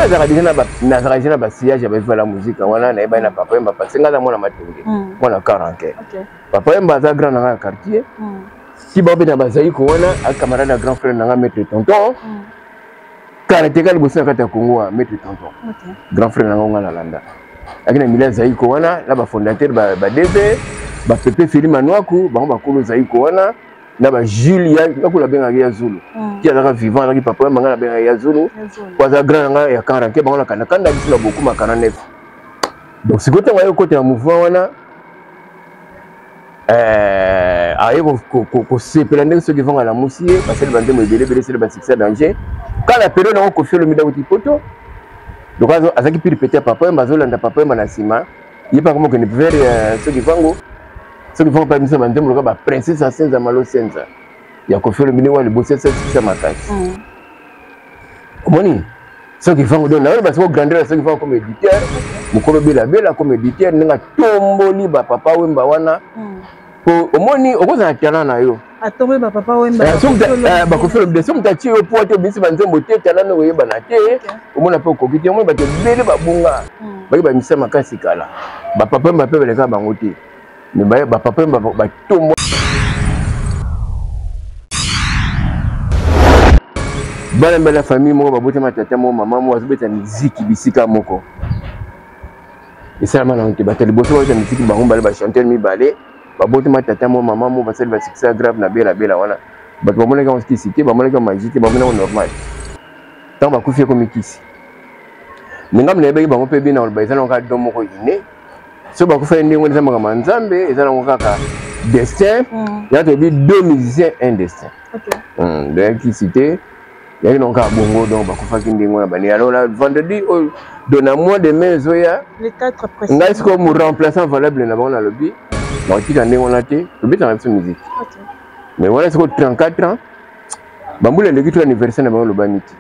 Nazalaka deja na nazalaka deja na basillage ya baviva la musique wana, nayebani na Papa Wemba parce nga aza mwana Matonge, mwana 40. Papa Wemba aza grand na nga ya quartier. Si babeta Bazaiko wana, acamarade ya grand frère na nga, Maître Tonton, karateka liboso na kati ya Congo wa Maître Tonton, grand frère na nga nga nalanda aki na milieu ya Zaiko wana na bafondateur badv, bapepe Feli Manwaku, bango bakolo Zaiko wana na bajules yakula abengaki ya Zulu. Ti azalaka vivant, azalaki Papa Wemba, ngai nabengaki ya Zulu po aza grand na ngai ya 40. Bango na kanda kanda biso na bokuma 49. Donc sikoyo ntango aye kokota na mouvement wana, aye kosepela ndenge soki vanga lamusi ye, basali banzembo ebele ebele, esali basuccès danger. Kala periode yango, Koffi Olomide auti Poto, donc azalaki pire pete ya Papa Wemba, azolanda Papa Wemba na nsima. Ye mpe akomokende vers soki vango, soki vango mpe abimisa banzembo loka baprincesse asenza malo senza ya Koffi Olomide wana liboso, esali succès makasi. Omoni soki vango, donc nayo basi kograndira soki vango comme éditeur, mokolo Bela Bela comme éditeur, ndenge atomboli bapapa Wemba wana, po omoni okozala talent na yo. Atomboli bapapa Wemba. Bakofi Olomide, so moto atie yo po te obimisi banzembo te, talent no oyebana te, omona mpe okoki te. Omoni bato ebele babunga, baki bamisa makasi kala. Bapapa Wemba mpe baleka bango te, mais bapapa Wemba batombo bana mbala famille moko, babotama tata moko, mama moko, azobeta miziki bisika moko, esalama nango te. Bato ya liboso babeta miziki bango mibale, bachanteur mibale babotama tata moko, mama moko, basali basuccès grave na Bela Bela wana. Bato bamonaki yango kisi te, bamonaki yango magie te, bamonaki yango normal. Ntango bakufi, ekomi kisi. Me ngambo nayebaki bango mpe bina koloba, eza nango kaka don moko inné. So bakufaki ndenge wana, eza makambo ya Nzambe, eza nango kaka destin. Ya toyebi deux musiciens, un destin. Donc kisi te, yaki nango kaka bongo. Donc bakufaki ndenge wana bani. Alors na vendredi oyo, donc na mois de mai ezoya, ngai sikoyo mo remplaçant valable na bango, nalobi bakotika ndenge wana te, tobetaka biso musique. Mais wana sikoyo 34 ans, bambula eleki to anniversaire na bango olobani te,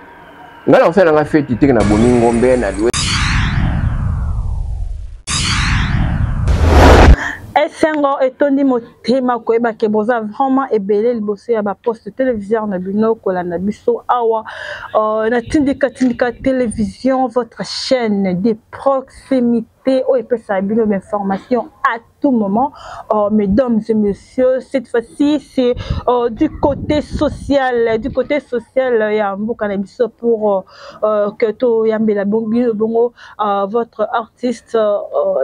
ngai na kosala nanga feti teke, nabomi ngombe na lue. Esengo etondi motema koyeba ke boza vraiment ebele liboso ya baposte téléviseur na bino kolanda biso awa na Tindika Tindika Télévision, votre chaîne de proximité oyo epesaka bino bainformation à tout moment. Mesdames et messieurs, cette fois-ci, c'est du côté social, du côté social, ya mboka na biso pour que toyambela bino bongo votre artiste,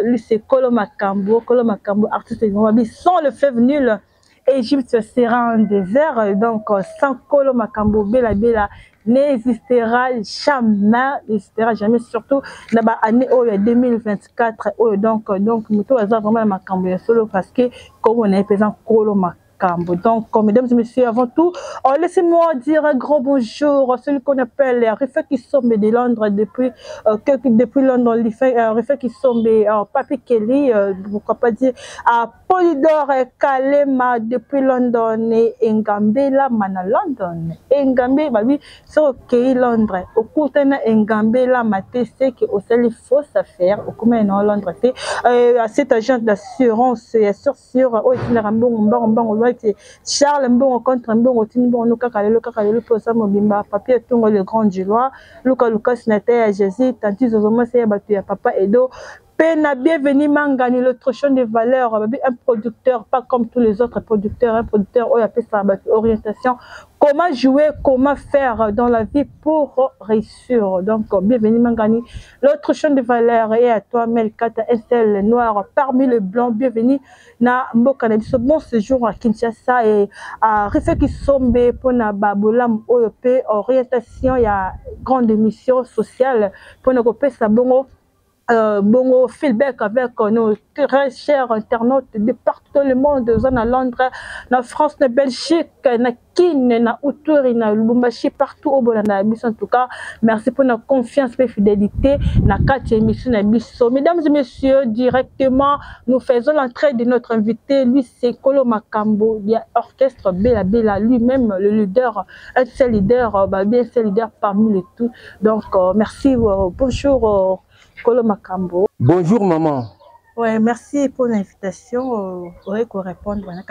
lui c'est Kolo Makambo, Kolo Makambo, artiste sans le fleuve nul. Égypte sera un désert, donc sans Kolo Makambo, Bela Bela n'existera jamais, n'existera jamais, surtout dans l'année 2024. Donc, moto aza vraiment makambo ya solo parce que comme on est présent Kolo Makambo. Donc, mesdames et messieurs, avant tout, laissez-moi dire un grand bonjour à celui qu'on appelle Rifa Kisombe de Londres, depuis Londres, Rifa Kisombe, Papi Kelly, pourquoi pas dire à Polydor Kalema depuis London et Engambela mana London. Engambe, babi, so okei Londres, okutana Engambela mate, c'est que osali fausse affaire, okoma na Londres te. Cet agent d'assurance, ya sûr sûr, oyo etinaka mbongo mbongo mbongo, lwa Charles mbongo contre mbongo, otindi mbongo no kaka lelo, kaka lelo mpo oza mobimba. Papier Tongo le grand du roi, Luka Lucas na te ya Jésus, tanti Zozoma se ya bato ya papa Edo. Pena, bienvenue Mangani, le trochon de valeur, un producteur, pas comme tous les autres producteurs, un producteur, on appelle ça orientation, comment jouer, comment faire dans la vie pour réussir. Donc, bienvenue Mangani, le trochon de valeur, et à toi Melkata, SL noir, parmi les blancs, bienvenue na mboka na biso, bon séjour à Kinshasa et à Rife Kisombe pour na babolam oyo pe orientation ya grande mission sociale pour na kopesa bongo bongo feedback avec nos très chers internautes de partout dans le monde, na Londres, na France, na Belgique, na Kin, na Uturi, na Lubumbashi, partout au Bolanda biso. En tout cas, merci pour notre confiance et fidélité na quatre émission na biso. Mesdames et messieurs, directement, nous faisons l'entrée de notre invité. Lui, c'est Kolo Makambo, bien orchestre Bela Bela, lui-même le leader, un de ses leaders, bah, bien ses leaders parmi les tout. Donc, merci, bonjour. Kolo Makambo. Bonjour maman. Ouais, merci pour l'invitation. Qu'on répondre à la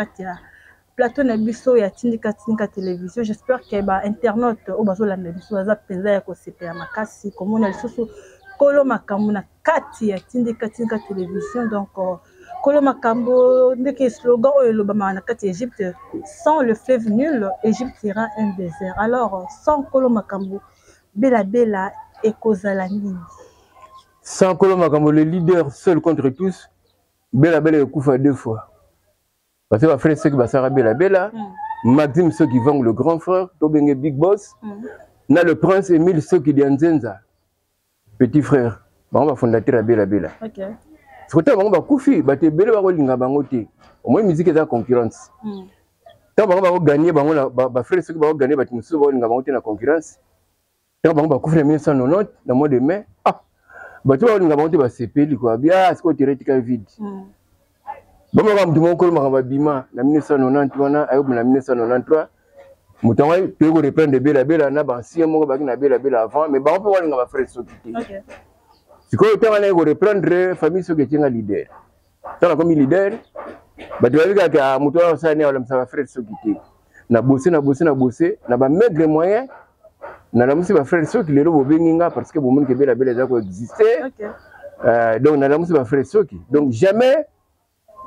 Plateau na biso ya Tindika Tindika Télévision. J'espère que ba internautes oyo bazolanda biso baza mpenza ya kosepela makasi komona lisusu Kolo Makambo na kati ya Tindika Tindika Télévision. Donc Kolo Makambo, ndenge slogan oyo elobamaka na kati ya Égypte, sans le fleuve Nul, Égypte sera un désert. Alors sans Kolo Makambo, Bella Bella ekozala nini? Sans Kolo Makambo, le leader seul contre tous, Bella Bella ekufa deux fois. Parce que bafrère soki basala Bella Bella, Maxime soki Vang le grand frère, tobenge Big Boss, na le prince Emile soki Dianzenza, petit frère, bango bafondateur ya Bella Bella. Soki bango bakufi, bato ebele bakolinga bango te. Au moins musique eza concurrence. Ntango bango bakoganye bango, bafrère soki bakoganye bato mosusu bakolinga bango te na concurrence. Ntango bango bakufi na 1990 na mois de mai, ah, bato bakolinga bango te basepeli kua bia sikoyo terrain etikali vide. Bamaka moto moko Kolo Makambo abima na 1990 wana, ayobima na 1993. Moto yango toyei koreprendre Bella Bella na baancien moko baki na Bella Bella avant, mais bango mpe balinga bafrère soki te. Sikoyo ntango anaye koreprendre famille soki etinga leader, ntango nakomi leader, bato bayebi kaka moto wana osala nini, alamisa bafrère soki te. Na bose na bose na bose na bamaigre moyen nalamusi bafrère soki lelo bobengi nga parce que bomoni ke Bella Bella eza koexiste. Donc nalamusi bafrère soki, donc jamais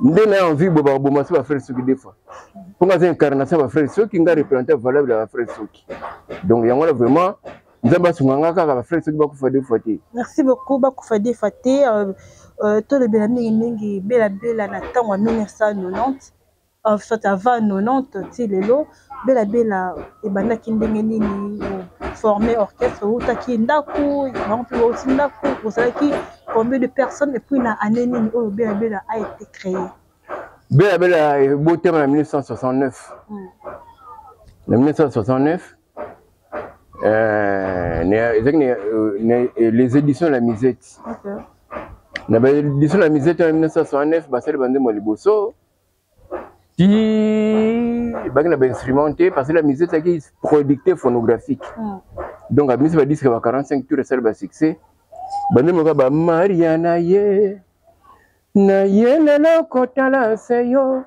nde na envie bo bakoboma so bafrère soki deux fois, mpo nga aza incarnation ya bafrère soki, nga représentant valable ya bafrère soki. Donc yango wana vraiment Nzambe asunga nga kaka bafrère soki bakufa deux fois te. Merci beaucoup. Bakufa deux fois te. Tolobela mingimingi Bella Bella na ntango ya 1990, soit avant 90 ti lelo. Bella Bella ebandaki ndenge nini? Former orchestre, outaki ndako bango mpe bauti ndako, ozalaki combien de personnes et puis na année nini oyo Bella Bella a été créé? Bella Bella ebotama na 1969. Na 1969, ezalaki les éditions La Misette. Na baédition La Misette na 1969 basali banzembo ya liboso ti baki na bainstrument te, parce que La Misette ezalaki producteur phonographique. Donc abimisi badisque ba 45 tour, esali basuccès. Banzembo kaka bamaria na ye na ye lelo kotala se yo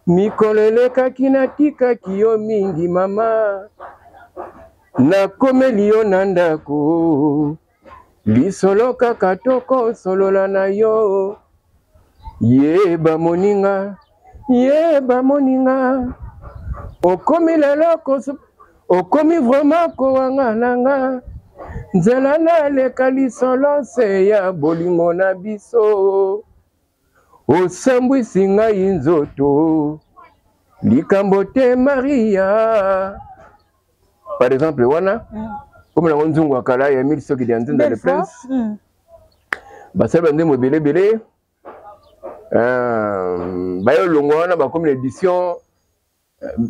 mikolo elekaki natikaki yo mingi mama, nakomeli yo na ndako lisolo kaka tokosolola na yo, yeba moninga, yeba moninga, okomi lelo okomi vraiment kowanga na nga nzela naleka lisolo se ya bolingo na biso, osambwisi ngai nzoto likambo te Maria. Par exemple wana komi nango nzungu ya kala ya Emile soki ya Nzinza le prince, basali banzembo ebele ebele. Baye olongwa wana bakomi na édition,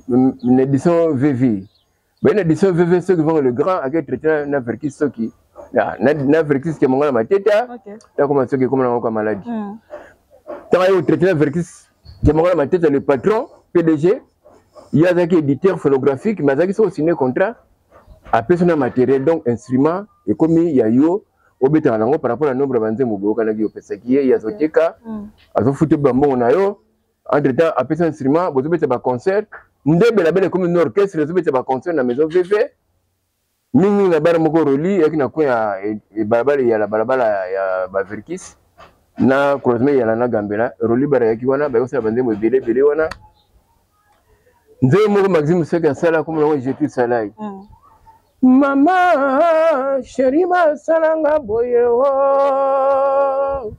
na édition VV. Baye na édition VV, soki vango le grand ake traité na Verkis, soki na Verkis ke monga na mateta takoma soki ekoma nango ka maladi. Ntango aye kotraité na Verkis ke monga na mateta, le patron PDG, ye azalaki éditeur phonographique, mais azalaki soki osigne contrat, apesi na matériel, donc instrument ekomi ya yo, obetaka nango par rapport na nombre ya banzembo boyokanaki opesaki ye, ye azoteka, azofuta bambongo na yo. Entre temps apesi instrument, bozobeta baconcert. Nde Bella Bella ekomi na orchestre, ezobeta baconcert na maison VV mingi na bara moko roli eyaki na coin ya balabala ya balabala ya baverkis na croisement yala na Gambela. Roli bara eyaki wana, bayokosala banzembo ebele ebele wana. Nzembo moko Maxime soki asala komona ngo Jetu Salai, mama sheri basalanga boye o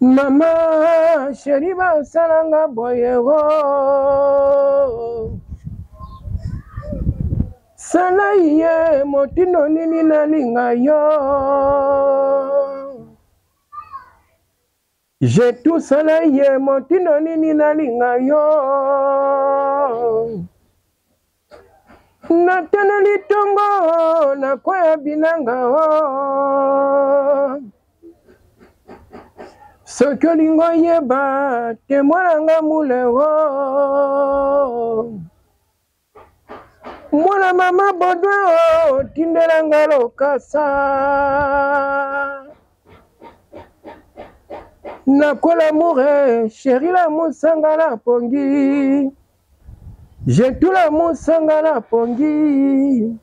mama sheri basalanga boye o sala ye motindo nini nalinga yo. Je tout sala ye motindo nini nalinga yo, nateneli ntongo nakwea bilanga o soki olingo oyeba te mwana muleo mwana mama Baudouin o tindelanga lokasa. Nakola amour, chéri la musanga na pongi. Jetula musanga na pongi.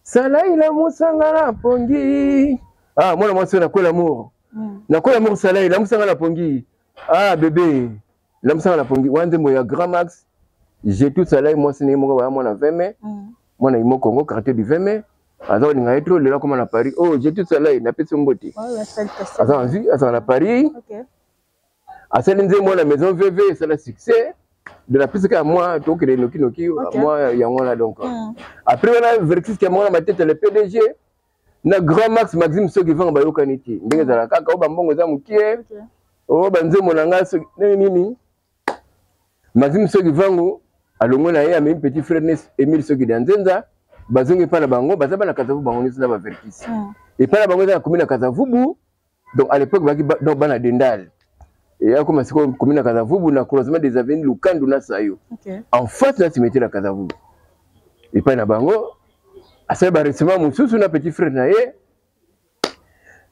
Salai la musanga na pongi. Ah, mwana mwasi nakola amour. Nakola amour salai la musanga na pongi. Ah bébé, la musanga na pongi. Wana nzembo ya Grand Max. Jetu salai mwasi ndenge moko baya mwana 20 mai. Mwana imo Congo quartier du 20 mai. Aza kolinga ye trop lelo akoma na Paris. Oh, Jetu salai napesi mbote. Aza en vie, aza na Paris. Okay. Asali nzembo na maison VV esala succès de la piste kaka mwa tokende nokinoki mwa yango wana donc. Après wana Verkis Kiamona Matete le PDG na Grand Max Maxime soki vanga bayokani te ndenge ezala kaka oyo bambongo eza mokie oyo banzembo na ngai soki ndenge nini Maxime soki vango alongwe na ye amemi petit frère ne Emile soki da Nzenza bazongi epai na bango baza bana Kasavubu bango nyonso na ba Verkis epai na bango eza na commune ya Kasavubu. Donc à l'époque baki donc bana Dendal et akoma sikoyo commune ya Kasavubu na croisement des avenues Lukandu na Sayo. En face na cimetière ya Kasavubu epai na bango asali ba restaurant mosusu na petit frère na ye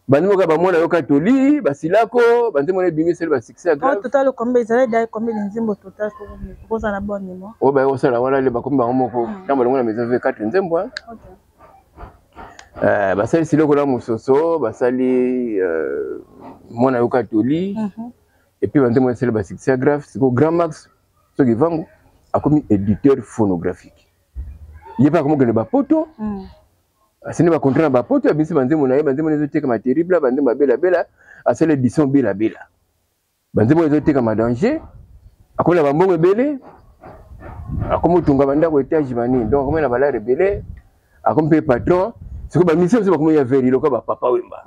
bandi moka bamona yoka toli basilako banzembo na ebimi esali basuccès ya grave. Total combien ezali dai combien de nzembo total kozala na bonne mémoire? Oyo baye kosala wana le bakomi bango moko ntango balongo na maison V4 nzembo. Basali siloko na mososo basali mwana yoka toli et puis banzembo esali basuccès ya grave. Sikoyo Grand Max soki vango akomi éditeur phonographique ye mpe akomi okende bapoto asali bacontrat na bapoto abimisi banzembo na ye banzembo na ezotekama terrible banzembo ya belabela asali édition belabela banzembo ezotekama danger akomi na bambongo ebele akomi otunga bandako etage banini donc akomi na balare ebele akomi mpe patron. Sikoyo bamisio biso bakomi ya veri lokola bapapa Wemba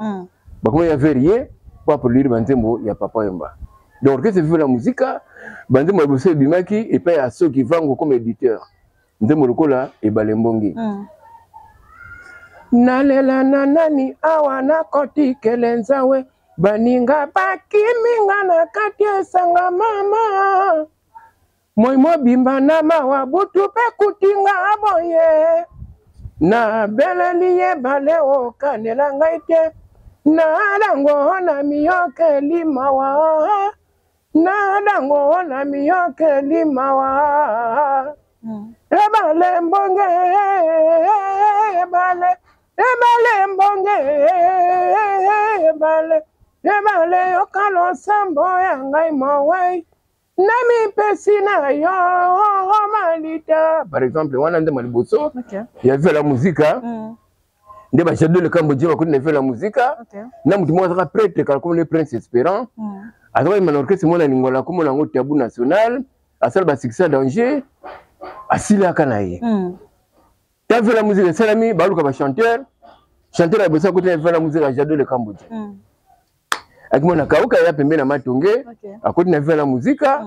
bakomi ya veri ye mpo aproduire banzembo ya Papa Wemba. Donc orchestre Viva la Musica banzembo ya liboso ebimaki epai ya Soki Vango comme éditeur nzembo lokola Ebale Mbongi. Nalela na nani awa nakotikele nzawe baninga bakiminga na kati esanga mama moi mobimba na mawa butu mpe kutinga boye nabeleli ye bale okanela ngai te nalango na miyokeli mawa nalango na miyokeli mawa ebale mbonge ebale ebale mbonge ebale ebale yoka losambo ya ngai mowei namipesi na yo malita. Par exemple wana nde liboso ya Viva la Musica nde bajado lekambo je bakoti na Viva la Musica na motu moko azaka prêtre kala komona Prince Espérant azaka yemba na orchestre mwana Lingwala komona yango Tabou National asala basuccès danger asilaka na ye ta Viva la Musica esalami baluka bachanteur chanteur ya liboso akoti na Viva la Musica Jado lekambo je akimona kauka ya pembe na Matonge akoti na Viva la Musica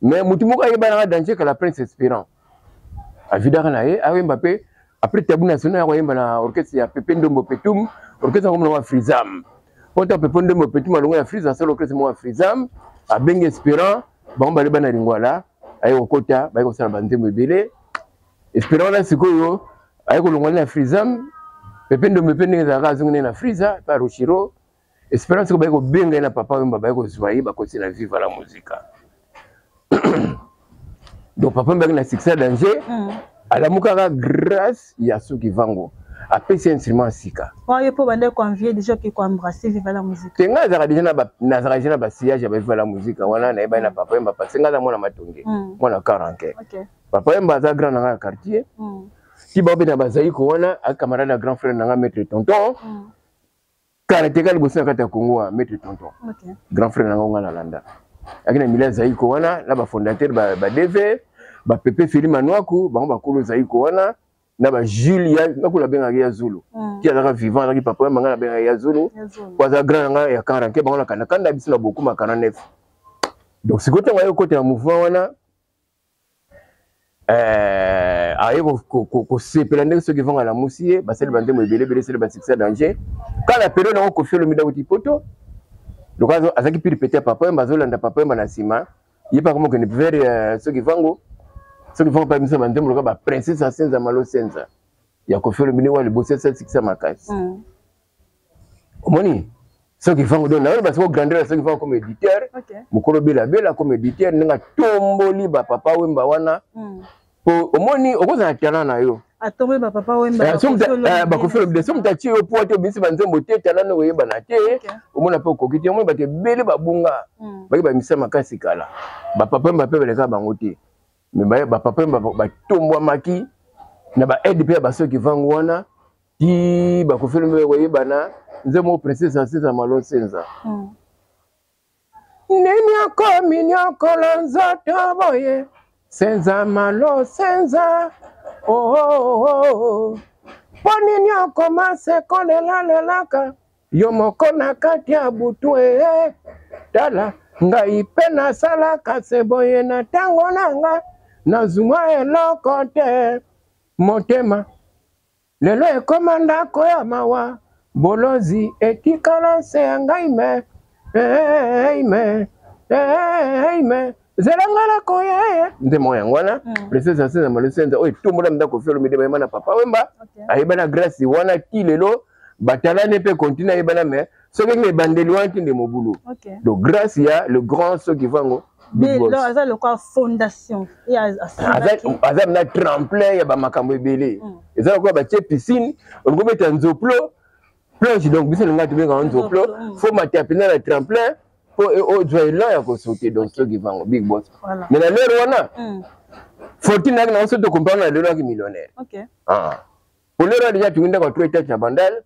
mais motu moko ayebanaka danger kala Prince Espérant avidaka na ye ayemba mpe après Tabou National akoyemba na orchestre ya Pepe Ndombo Petum orchestre yango monoko ya Frisam po ta Pepe Ndombo Petum alongo ya Frise asala orchestre moko ya Frisam abengi Espérant bango bale bana Lingwala aye kokota baye kosala banzembo ebele Espérant wana sikoyo aye kolongwa na Frisam Pepe Ndombo mpe ndenge ezalaka azongi nde na Frisa pa Rochiro Espérance ko baye kobenga ye na Papa Wemba baye kozwa ye bakoti na Viva la Musica. Donc Papa Wemba na succès danger alamukaka grâce ya Soki Vango apesi instrument ya sika. Oyo mpo bande koenvie déjà oke koembrasse Viva la Musica. Te ngai nazalaka déjà nazalaka déjà na basillage ya ba Viva la Musica wana nayebani na Papa Wemba parce que ngai aza mwana Matonge mwana 40. Papa Wemba aza grand na ngai ya quartier ti baobeta bazaiko wana acamarade ya grand frère na ngai maître Tonton karateka liboso na kati ya Congo wa maître Tonton grand frère na ngai nga nalanda aki na milia zaiko wana na bafondateur ba DV bapepe Feli Manuaku bango bakolo zaiko wana na ba Jules ya ngakula abengaki ya Zulu ti azalaka vivant azalaki papa ya manga nabengaki ya Zulu po aza grand na ngai ya 40 bango na kanda kanda biso na bokuma 49. Donc sikoyo ntango aye kokota na mouvement wana aye kosepela ndenge soki vanga alamusi ye basali banzembo ebele ebele esali basuccès danger kala periode yango Koffi Olomide auti poto lokola azalaki pire pete ya Papa Wemba azolanda Papa Wemba na nsima ye mpe akoma kokende vers soki vango soki vango mpe abimisa banzembo lokola baprincesse ya Senza Malo Senza ya Koffi Olomide wa liboso esali succès makasi. Omoni Soki Vangu, donc nayo basiko grandeur ya Soki Vangu comme éditeur, mokolo Bela Bela comme éditeur, ndenge atomboli ba Papa Wemba wana. Po omoni okozala talent na yo, atomboli ba Papa Wemba. Bakofi Olomide, so moto atie yo po te, obimisi banzembo te, talent no oyebana te, omona mpe okoki te. Omoni bato ebele babunga, baki bamisa makasi kala. Bapapa Wemba mpe baleka bango te, mais bapapa Wemba batombwamaki na ba aide mpe ya basoki Vangu wana ti Bakofi Olomide koyebana. Nzembo Princesse Asenza Malosenza, nini akomi nyokolo nzoto boye, senza malo senza, oh, oh, oh, oh. Mpo nini okoma se kolelalelaka yo moko na kati ya butu? E tala, ngai mpe nasalaka se boye na ntango na nga, nazwa eloko te. Motema lelo ekoma ndako ya mawa, bolozi etikala nse ya ngai. Me me me zela ngai nakoye nde moko yango wana. Princesse Asenza Malosenza oyo etombola mda Kofi Olomide, bayeba na Papa Wemba, ayeba na grâce wana ti lelo batalani mpe continue ayebana. Mais soki ngi ebandeli wana ti nde mobulu, donc grâce ya le grand Soki Vango. Big Boss aza lokola fondation. Aza na tremplin ya bamakambo ebele. Eza lokola batie piscine, olingi obeta nzoplo, plonge. Donc biso linga tobengaka nzoplo, faut mata mpenza na tremplin mpo ozwa élan ya kosauter. Donc Soki Vango Big Boss, mais na lere wana fortune yaki nango, soki tocomparer na lelo, aki millionnaire. Po lero wana déjà tungi ndako ya trois étage na Bandal.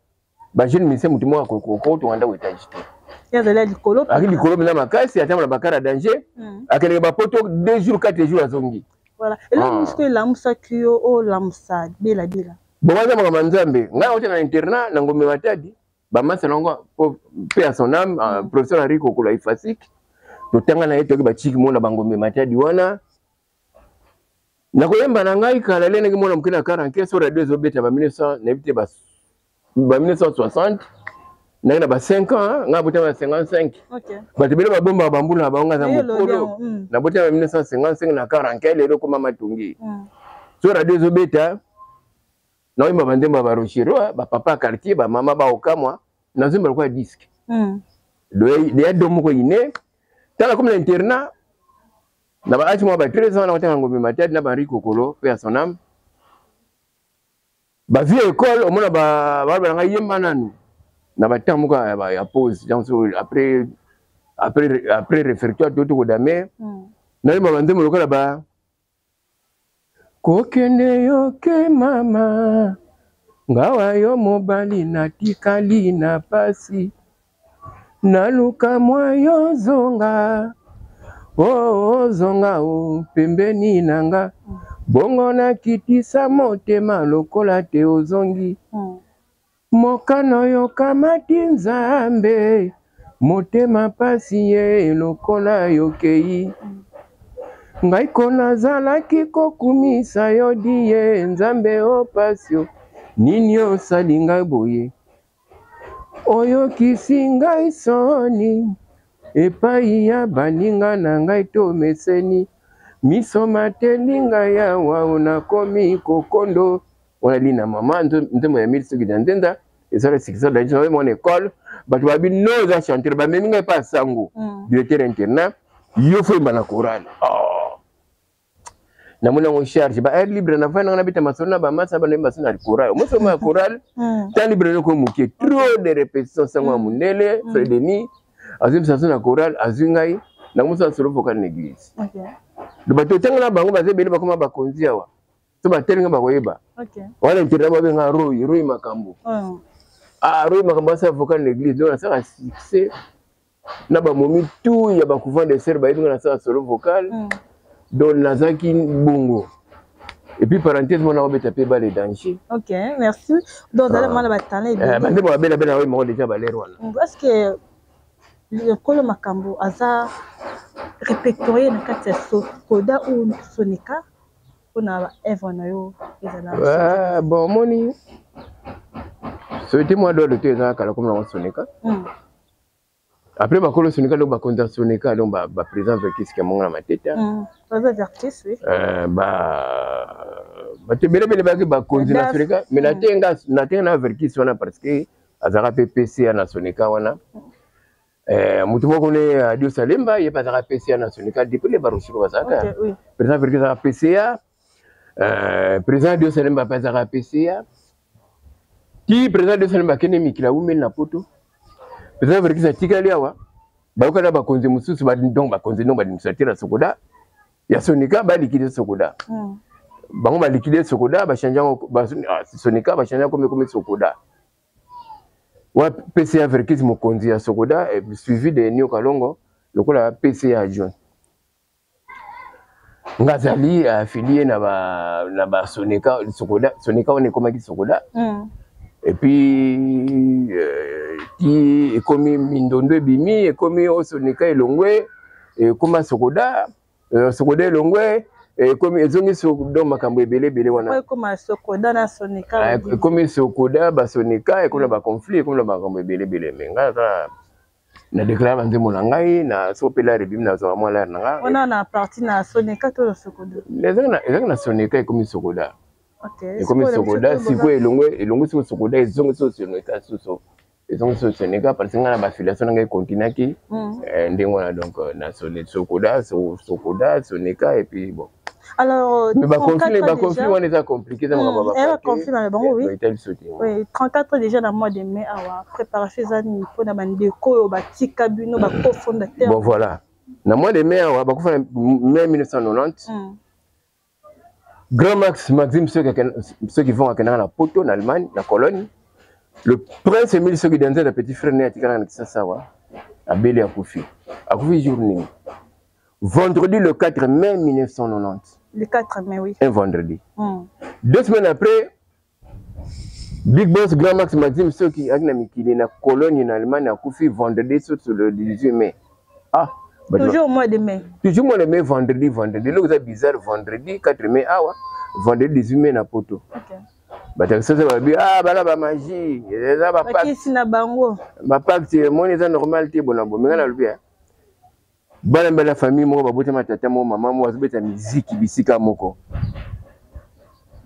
Bajeune musicien, motu moko akotonga ndako étage te. Azali likolo. Aki likolo mpenza makasi, atambola bakara danger, akendeke bapoto 2 jours, 4 jours, azongi. Voilà, eloko mosusu elamusaki yo olamusa Bela Bela? Bon, waza makambo ya Nzambe. Ngai nauta na internat na Ngombe Matadi, bamasa nango, mpe ya son âme, professeur Henri Kokola Ifasik, totanga na ye, toki bachiki mona bangombe Matadi wana. Nakoyemba na ngai kala lenaki mwana moke na 40, so radio ezobeta ba 1900, nayebi te, ba 1960, ndenge na ba 5 ans. Ngai abotama na 55. Bato ebele babombaka bambula na bango, ngai aza mokolo. Nabotama na 1955 na 40, lelo ekoma matongi. So radio ezobeta, naoyemba banzembo ya barochero, bapapa ya quartier, bamama baokamwa, nazomba lokola disque deya do moko ine. Tala, komi na internat na ba âge mwa ba 13 ans, nakotanga Ngombe Matadi na ba Henri Kokolo, mpe ya son âme, bavieux école omona baloba na ngai: "Yemba nanu." Na batemps moko ya pause, donc après réfectoire to tokodame, nayemba banzembo lokola ba "Kokende yoke mama ngawa yo mobali natikali na pasi, naluka mwa yo zonga, o ozonga o pembeni na nga, bongo nakitisa motema lokola te ozongi. Mokano yokamati Nzambe, motema pasi ye lokola yokei. Ngai ko nazalaki kokumisa yo diye Nzambe, o pasi o nini osali ngai boye, oyokisi ngai soni epai ya baninga na ngai, tomeseni miso mateli ngai awa, nakomi kokondo." Wana lina mama nzembo ya mili soki na nzenda ezala sikisa danger mwana école. Bato babi no eza chanteur, bamemi ngai epa sango, directeur internat: "Yo faut yemba na chorale." Oh. Namoni yango charge, ba aire libre na vandi nanga, nabeta masolo na bamasa, bana baso na chorale. Omosoma ya chorale, temps libre eloko moke, trop de répétition. Sango ya mondele, frère Denis azwi biso na chorale, azwi ngai nakomosala solo vocal na église. Bato otanga na bango baza ebele, bakoma bakonzi awa, so batelinga bakoyeba wana internat babenga Roy, Roy Makambo. Ah, Roy Makambo asala vocal na église. Donc nasala succès na bamomi tout ya bacouvent de sœur, bayebi nga nasala solo vocal. Donc nazalaki bongo. Et puis parenthèse, mwana obeta mpe bale danger. Ok, merci. Donc ozali mwana batalent ebele. Bande babela bela oyo moko déjà balere wana. Est ce que Lokolo Makambo aza répertorié na kati ya Sokoda ou Sonika mpona baœuvre na yo ezala? Bon, omoni société mwa dolo te, eza kala komi nango Sonika. Après bakolo Sonika, donc bakonzi ya Sonika, donc baprésident Verkis Kiamonga na Mateta. Verkis, oui. Bato ebelebele bayaki bakonzi na Sonika, mais natenga na Verkis wana parce que azalaka mpe PCA na Sonika wana. Moto moko ne Adios Alemba, ye mpe azalaka PCA na Sonika depuis le Barosilo bazalaka. Président Verckys azalaka PCA, président Adios Alemba mpe azalaka PCA. Ti président Adios Alemba akende mikili, awumeli na Poto, président Verckys atikali awa. Bayoka na bakonzi mosusu, donc bakonzi, donc baadministrateur ya Sokoda, ya Sonika, baliquide Sokoda. Bango baliquide Sokoda, bachange yango Sonika, bachange yango komi Sokoda. Wa PCA Verckys, mokonzi ya Sokoda, suivi de Nioka Longo lokola PCA adjoint. Nga azali affilié na ba Sonika, Sokoda. Sonika wana ekomaki Sokoda. Et puis ti ekomi mindondo ebimi, ekomi o Sonika elongwe, ekoma Sokoda, Sokoda elongwe, ekomi ezongi. Donc makambo ebele ebele wana. Ekoma Sokoda na Sonika. Ekomi Sokoda, basonika, ekomi na baconflit, ekomi na makambo ebele ebele. Mais ngai naza na déclare banzembo na ngai na so mpe lare ebimi, nazwaka mwa lare na nga. Wana na parti na Sonika to na Sokoda? Ezalaki na Sonika, ekomi Sokoda. Ekomi Sokoda sikoyo, elongwe, elongwe sikoyo Sokoda, ezongi so Sonika, suso ezongi so Sonika, parce que ngai na baaffiliation na ngai ekontinuaki ndenge wana. Donc na Sokoda, Sokoda, Sonika, et puis bon. Alors, mais baconflit wana eza compliqué, eza makambo. Baconflit na bango, oui. Etali biso te. Oui, 34 déjà na mois de mai awa, préparation eza nini mpona bandeko oyo batika bino, bacofondateur? Bon, voilà, na mois de mai awa, bakufa na mai 1990. Grand Max Maxime Soki Vong akendaka na Poto, na Allemagne, na Cologne. Le prince Emile Soki Denzel, na petit frère ne atikalaka na Kisasa awa, abeli, akufi. Akufi jour nini? Vendredi le 4 mai 1990. Le 4 mai, oui. Un vendredi. 2 semaines après, Big Boss Grand Max Maxime Soki aki na mikili, na Cologne, na Allemagne, akufi vendredi sur le 18 mai. Ah. Toujours au mois de mai. Toujours mois de mai, vendredi, vendredi. Eloko eza bizarre, vendredi 4 mai awa, vendredi 18 mai na Poto. Bato ya Kisasa babi: "Ah, bala bamagie, eza bapakisi na bango." Bapacte emoni eza normal te. Bona bomenga nalobi bana mbala famille moko babotama tata moko mama moko, bazobeta miziki bisika moko,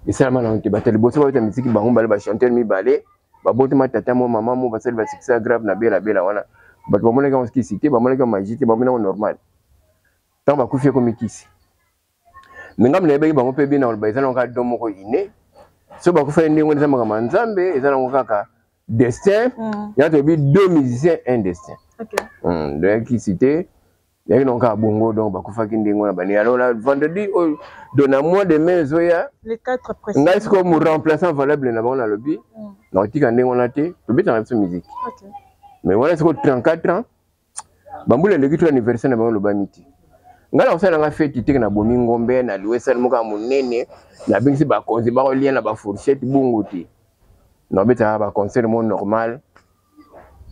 esalama nango te. Bato ya liboso babeta miziki, bango bale bachanteur mibale babotama tata moko mama moko, basali basuccès grave na Bela Bela wana. Bato bamonaki yango kisi te, bamonaki yango magie te, bamonaki yango normal. Ntango bakufi, ekomi kisi. Mais ngambo nayebaki bango mpe bien, na koloba eza nango kaka don moko inné. So bakufaki ndenge wana, eza makambo ya Nzambe, eza nango kaka destin. Ya toyebi deux musiciens, un destin. Donc kisi te, yaki nango kaka bongo. Donc bakufaki ndenge wana bani. Alors na vendredi oyo, donc na mois de mai ezoya, ngai sikoyo mo remplaçant valable na bango, nalobi nakotika ndenge wana te, tobetaka biso musique. Mais wana sikoyo 34 ans, bambula eleki to anniversaire na bango elobami te. Ngai na kosala nanga feti teke, nabomi ngombe na liwa, esali moko ya monene, nabengisi bakonzi, bakolia na bafourchette bongo te. Nabetaka baconcert mo normal,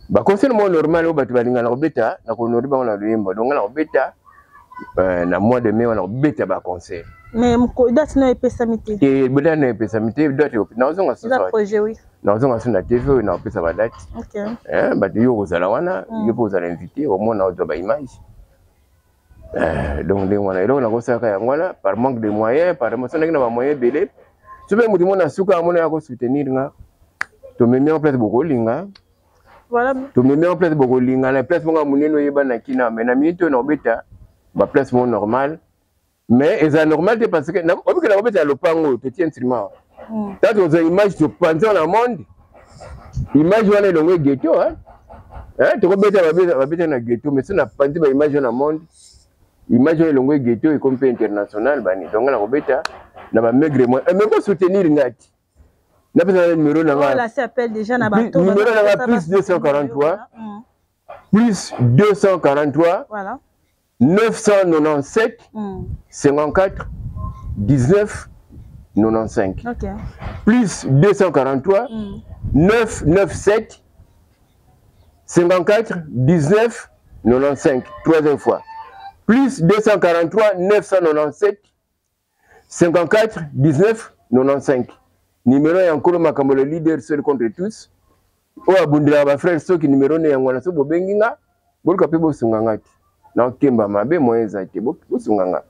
baconcert mo normal oyo bato balingana kobeta, na kohonorer bango na loyembo. Donc ngai na kobeta na mois de mai wana, kobeta baconcert. Mais date nayo epesami te? Te, date nayo epesami te. Date nazonga. Projet, oui. Nazonga so na TV oyo, nakopesa badate. Bato, yo kozala wana, yo mpe ozala invité, omona, ozwa baimage. Donc ndenge wana, eloko nakosalaka yango wana, par manque de moyen, par so ndenge na bamoyen ebele, so mpe motu mona suka amona ya kosoutenir nga, tomemi en place, bokolinga. Tomemi en place, bokolinga na place moko ya monene oyebana kina. Mais na minute oyo nakobeta baplace moko normal, mais eza normal te, parce que obikela kobeta ya lopango oyo totie instrument, tant tozwa image, topanza na monde, image wana elongo ghetto. Tokobeta, babeta na ghetto, mais so napanzi baimage wana na monde, image oyo elongo ghetto, ekomi mpe international bani. Donc nga nakobeta na bamaigre moyen, mais kosoutenir nga ti napesa na numéro na nga. Numéro na nga: plus 243, plus 243 997 54 19 95. Plus 243 997 54 19 95. Troisième fois. Plus 243 997 54 19 95. Numéro ya Nkolo Makambo, le leader seul contre tous. Oyo abundelaka bafrère, soki numéro ne yango wana, so bobengi nga, boluka mpe bosunga nga te. Nakokemba mabe, moyen eza te, bosunga nga.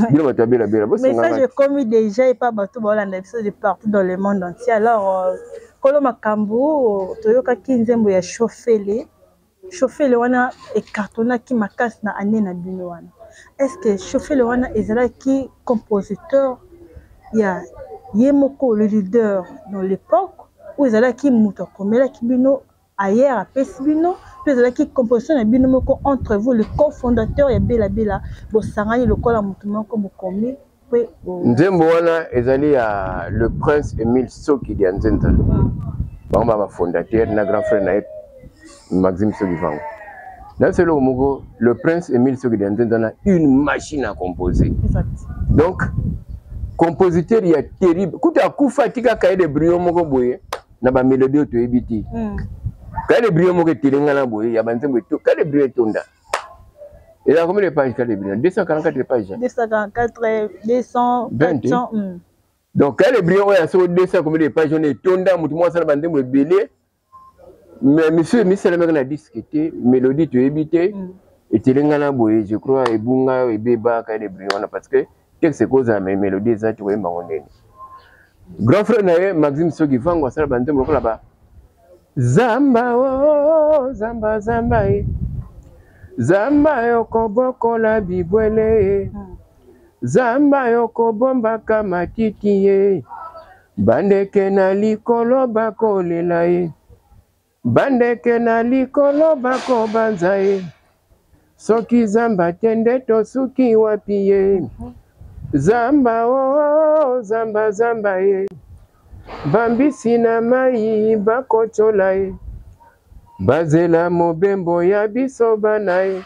Bino bato ya Bela Bela. Message ekomi déjà epa bato baolanda biso de partout dans le monde entier. Alors, Kolo Makambo, toyokaki nzembo ya Chauffele. Chauffeur wana ecartonnaki makasi na année na bino wana. Est-ce que chauffeur wana ezalaki compositeur ya ye moko le leader dans l'époque ou ezalaki moto akomelaki bino ailleurs apesi bino mpe ezalaki composition na bino moko entre vous le cofondateur ya Bella Bella bosangani lokola moto moko bokomi mpe? Nzembo wana ezali ya le prince Emile Soki dia Nzenza. Bango ba bafondateur na grand frère na ye Maxime Soki Vango. Na biso eloko moko, le prince Emile Soki dia Nzenza na une machine à composer. Donc compositeur ya terrible, kuta akufa atika cahier de brouillon moko boye na bamélodie oyo toyebi te. Cahier de brouillon moko etelengana boye ya banzembo, cahier de brouillon etonda. Eza combien de pages, cahier de brouillon? 244 pages. 244, 200, 400. Donc cahier de brouillon oyo ya soko 200 combien de pages wana etonda, motu moko asala banzembo ebele, mais monsieur misalamaki na disque te, mélodie toyebi te. Etelengana boye, je crois ebunga, ebeba cahier de brouillon wana, parce que texte ekozala mais mélodie eza te, koyemba ngo ndeni? Grand frère na ye Maxime Soki Vango asala banzembo lokola ba Zamba o zamba zamba ye, zamba yokobokola bibwele ye, zamba yokobombaka matiti ye, bandeke na likolo bakolela ye, bandeke na likolo bakobanza ye, soki zamba te nde tosuki wapi ye? Zamba o zamba zamba ye, bambisi na mai bakotyola ye, bazela mobembo ya biso bana ye,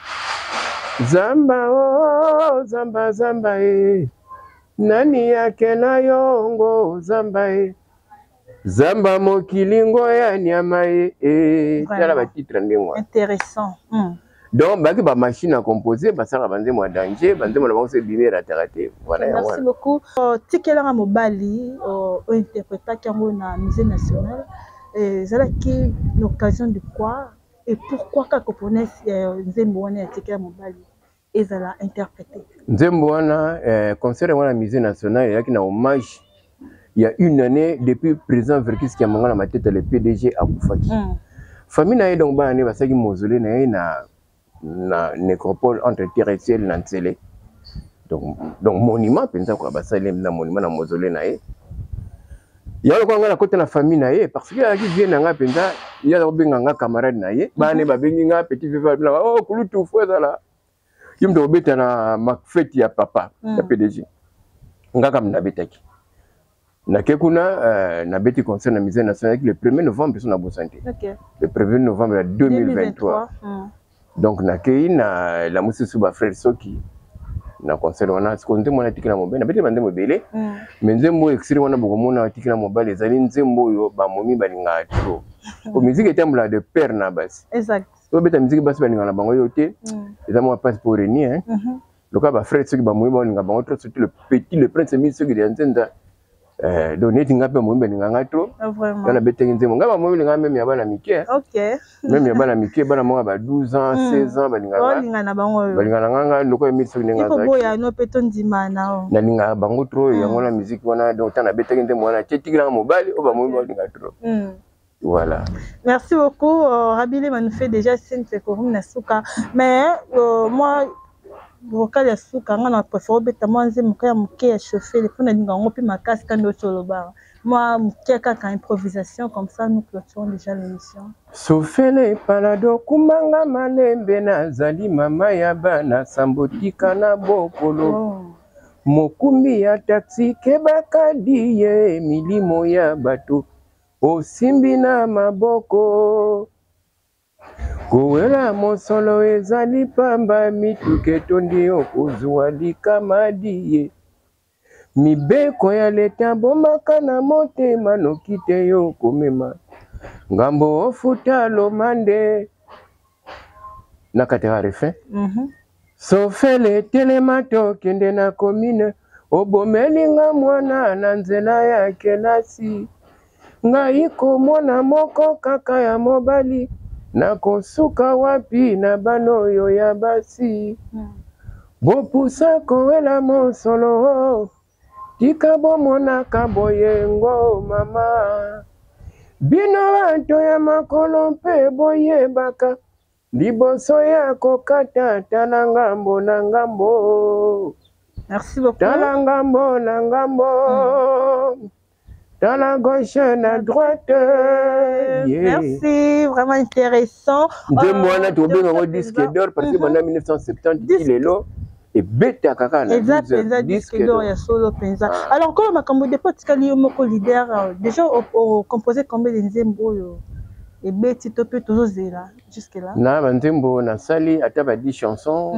zamba o zamba zamba ye, nani akela yongo zamba ye, zamba mokili ngo ya nyama ye e. Tala batitre ndenge wana. Intéressant. Donc baki bamachine à composer, basalaka banzembo ya danger, banzembo na bango so ebimi erataka te. Voilà, yango Merci wana. beaucoup. Tikelanga mobali ointerprétaki yango na Musée national, ezalaki l'occasion de quoi et pourquoi kaka opone nzembo wana ya Tikela mobali ezala interprété? Nzembo wana, concert wana Musée national eyaki na hommage ya une année depuis président Verckys Kiamwangana Mateta, le PDG, akufaki. Famille na ye, donc bana ne basalaki mausolée na ye na nécropole entre terre et ciel na Ntsele. Donc monument mpenza kwa basali na monument na mausolée na ye. Ya lokola ngai nakota na famille na ye, parce que azalaki vieux na ngai mpenza, ye aza kobenga nga camarade na ye. Bana ne babengi nga petit vieux, babengaka oh kulutu, fo ezala ye moto akobeta na mafeti ya papa ya PDG. Nga kaka nabetaki, nake kuna, nabeti concert na Musée national le 1er novembre, so nabosani te, le 1er novembre ya 2023. Donc nakei na la mosusu bafrère Soki na concert wana. Sikoyo nzembo wana Etikela mobali, nabeti banzembo ebele, mais nzembo oyo extrait wana bokomona, Etikela mobali, ezali nzembo oyo bamomi balingaka trop, po musique etambolaka de pair na basi. Tobeta musique, basi balingaka na bango yo te, eza mwa mpasi po reni. Lokola bafrère Soki bamomi baolinga bango trop, surtout le petit, le prince Emile Soki ya Nzenza. Donc neti nga mpe bamomi balinga nga trop. Nga nabetaki nzembo, nga bamomi balinga même ya bana mike, même ya bana mike, bana moko ya ba 12 ans, 16 ans, balingaka. Olinga na bango oyo. Balingaka na nga, nga lokola Emile Soki ndenge azalaki. Boya no mpe tondima na o. Nalingaka bango trop. Yango na musique wana, donc ntango nabetaki nzembo wana tie Tikelanga mobali oyo bamomi baolinga trop. Voilà. Merci beaucoup. Rabili nous fait déjà signe que na suka. Mais moi, vocal ya suka, nga na préféré obeta mwa nzembo ya moke ya chauffeur mpo nalinga yango mpe makasi kandi otoloba mwa moke kaka improvisation, comme ça nous clôturons déjà l'émission. Sofele palado kumanga malembe, nazali mama ya bana sambo, tika na bokolo. Mokumbi ya taxi, kebaka die milimo ya bato osimbi na maboko, kowela mosolo ezali pamba, mituka etondi, okozwa likama die, mibeko ya leta bomaka na motema, noki te yo komema ngambo ofuta lomande na kati ya refrain. Sofele telema, tokende na commune, obomelinga mwana na nzela ya kelasi, ngai komona moko kaka ya mobali, nakosuka wapi na bana oyo ya basi? Bopusa kowela mosolo, tika bomonaka boyengo mama, bino bato ya makolo mpe boyebaka. Liboso ya kokata tala ngambo na ngambo. Merci beaucoup. Tala ngambo na ngambo. Tala gauche na droite. Yeah. Merci, vraiment intéressant. Nzembo wana tobenga yango disque d'or parce que banda 1970 ti lelo ebetaka kaka na eza mpenza disque d'or ya solo mpenza. Alors nkolo makambo, depuis otikali yo moko leader, déjà ocomposé combien de nzembo oyo ebeti to mpe tozozela jusque là? Na banzembo nasali ata ba 10 chansons.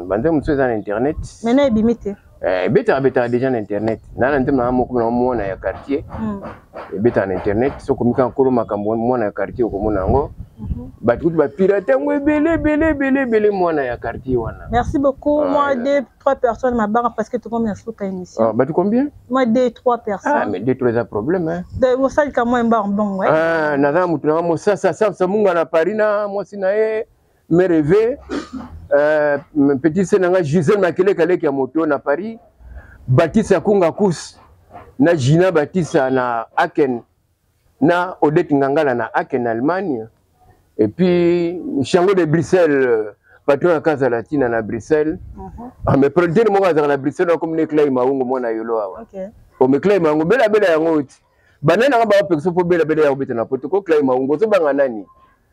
Banzembo mosusu eza na internet. Maintenant ebimi te? Ebetaka, betaka déjà na internet. Na nzembo nanga moko na mwana ya quartier, ebetaka na internet. Soki okomi kaka nkolo makambo mwana ya quartier, okomona yango. Bato kutu bapirate yango ebele ebele ebele ebele, mwana ya quartier wana. Merci beaucoup. Moi, deux trois personnes mabanga parce que tokomi na suka émission. Ah, bato combien? Moi, deux trois personnes. Ah, mais deux trois eza problème, hein. Osalika mwa mbango mbongo. Ah, naza na motu nanga mosasa samsa munga na Paris na mwasi na ye mereve, petit se nanga Gisele Makeleka, leki ya moto na Paris, Batisa Kunga Kus na Gina Batisa na Aken, na Odette Ngangala na Aken, Allemagne, et puis Chango de Bruxelles, patron ya Casa Latina na Bruxelles. Ah, mais producteur moko azalaka na Bruxelles, akomi ne Clay Maungo, mwana yolo awa. Ome Clay Maungo, belabela yango oti banani nanga bawapekisa mpo belabela ya kobeta na poto ko. Clay Maungo, ozobanga nani?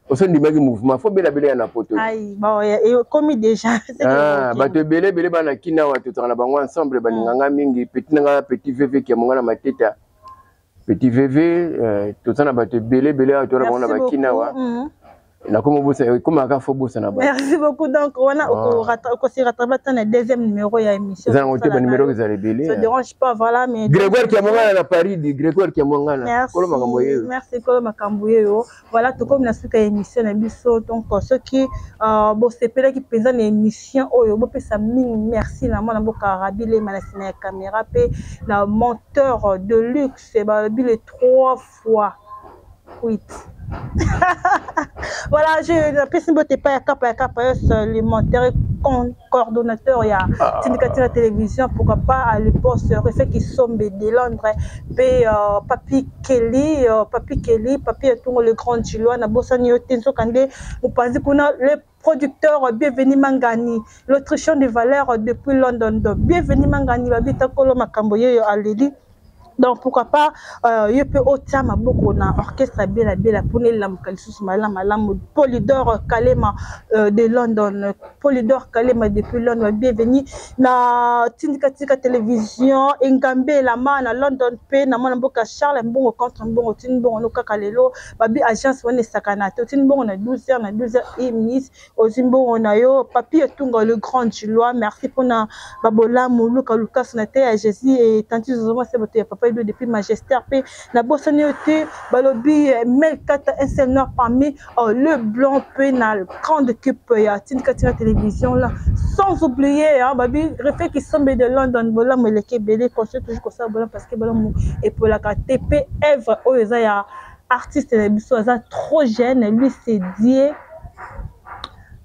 Osondimaki mouvement fo belabela ya na poto. Ekomi déjà. Ah, bato ebele ebele bana kina awa tozalaka na bango ensemble, balinganga mingi. Petit nanga, petit vv kiamonga na mateta, petit vv, toza na bato ebele ebele awa toza na bango na bakina awa. Nakomi obosa, ekomaka fo bosana ba. Merci beaucoup. Donc wana okosi rattraper ata na deuxième numéro ya émission. Eza yango te, banuméro ezala ebele. Ça dérange pas, voilà, mais Grégoire Kiamongana na Paris, di Grégoire Kiamongana, kolo makambo yeyo. Merci, kolo makambo yeyo. Voilà, tokomi na suka ya émission na biso. Donc soki bosepelaki mpenza na émission oyo, bopesa mingi merci na mwana mboka Rabi Lema na nsima ya caméra, mpe na monteur de luxe, balobi le trois fois huit. Voilà, je napesi mbote epai ya Kapa ya Kapa Yos, le monteur et coordonnateur ya Tindika Tina Télévision. Pourquoi pas le poste Refait Kisombe de Londres, mpe Papi Kelly, Papi Kelly, Papi Etungo, le grand Gilois, nabosani yo te. Nzokande mopanzi kuna, le producteur Bienvenu Mangani, l'Autrichien de valeur depuis London. Bienvenu Mangani, babita kolo makambo yeyo aleli. Donc pourquoi pas yo mpe otia maboko na orchestre Bela Bela mpona elamuka lisusu malamu malamu. Polydor Kalema de London, Polydor Kalema depuis London, bienvenue na Tindika Tika Télévision. Engambe elama na London, mpe na mwana mboka Charles Mbongo contre Mbongo, otindi mbongo no kaka lelo. Babi agence wana esakana te, otindi mbongo na 12 heures, na 12 heures 1 minute ozwi mbongo na yo. Papi Etunga, le grand Gilois, merci mpona babolamu luka lukasu na te ya Jésus et tanti zozoma se bato ya papa Edo depuis Magistère. Mpe nabosani yo te, balobi Melkata, un seul noir parmi le blanc, mpe na grande équipe ya Tindika Tina Télévision là, sans oublier, hein, babi Refe Kisombe de London. Bolamu eleki ebele, conseil toujours kosala bolamu parce que bolamu epolaka te. Mpe œuvre oyo eza ya artiste na biso, aza trop jeune, lui c'est Dieu.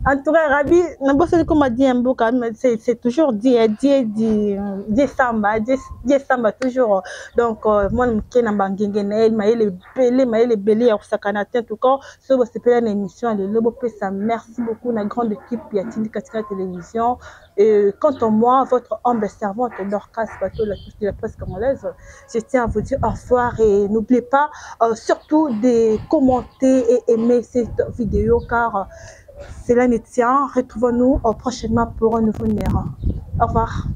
En tout cas, Rabi, nabosani koma Dieu mboka, c'est toujours Dieu, Dieu, Dieu, Dieu Samba, Dieu, Dieu Samba toujours. Donc, mwana moke na bangenge na ye, mayele ebele, mayele ebele ya kosakana te. En tout cas, soki bosepela na émission ya lelo, bopesa merci beaucoup na grande équipe ya Tindika Tika Télévision. Et quant à moi, votre humble servante Dorcas Bateau, la touche de la presse congolaise, je tiens à vous dire au revoir et n'oubliez pas surtout de commenter et aimer cette vidéo car cela ne tient. Retrouvons-nous prochainement pour un nouveau numéro. Au revoir.